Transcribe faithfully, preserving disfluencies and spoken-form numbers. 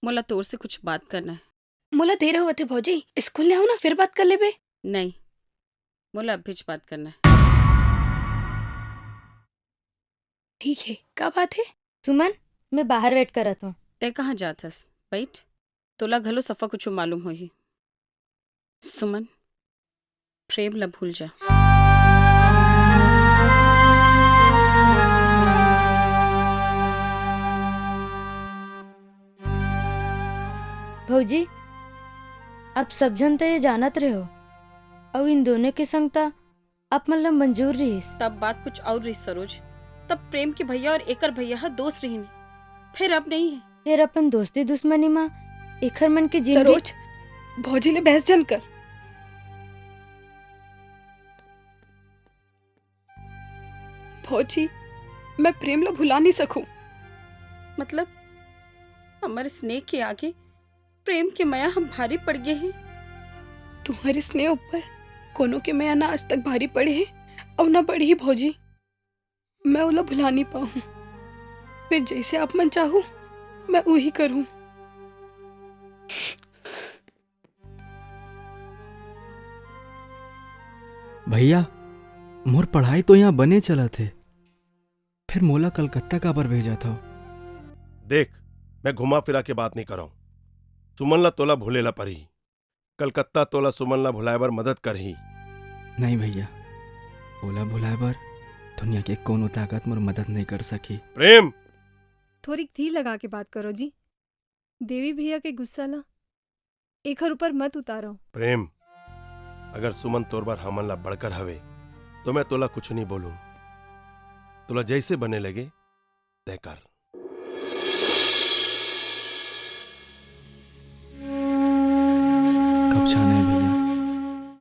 मोला तोर से कुछ बात करना हे। मोला देर होवत हे भौजी, स्कूल ले आहूं ना, फिर बात कर लेबे। नहीं, मोला अभीच बात करना हे। ठीक हे, का बात हे? सुमन, मैं बाहर wait करत हूं। तैं कहाँ जात हस? बैठ, तोला घलो सफा कुछु मालूम होही। सुमन, प्रेम ला भूल जा। भौजी, अब सब झन त ये जानत रहे हो, अउ इन दोनों के संग त आप मन ला मंजूर रहिस। तब बात कुछ और रहिस सरोज। तब प्रेम के भैया और एकर भैया ह दोस्त रहिन, फिर अब नहीं हे। फिर अपन दोस्ती दुश्मनी मा एखर मन के जिंदगी सरोज, भौजी ले बहस झन कर। भौजी, मैं प्रेम ला भुला नहीं सकूं। मतलब, हमर स्नेह के आगे प्रेम के मया हम भारी पड़ गे हे। तुम्हारे स्नेह ऊपर कोनो के मया ना आज तक भारी पड़े हे, अउ ना पड़ही भौजी। मैं ओला भुला नहीं पाऊं। फिर जैसे आप मन चाहू, मैं उही करूं। भैया, मोर पढ़ाई तो यहाँ बने चलत हे, फिर मोला कलकत्ता काबर भेजत हव? देख, मैं घुमा फिरा के बात नहीं करंव। सुमन ला तोला भूले ला परही। कलकत्ता तोला सुमन ला भुलाए बर मदद करही। नहीं भैया, ओला भुलाए बर दुनिया के कोनो ताकत मोर मदद नहीं कर सकही। प्रेम! थोरिक धीर लगा के बात करो जी। देवी भैया के गुस्सा ला एखर ऊपर मत उतारो। प्रेम, अगर सुमन तोर बर हमन ला बढ़कर हवे, तो मैं तोला कुछ नहीं बोलूं। तोला जैसे बने लगे, तय कर। कब जाना है भैया?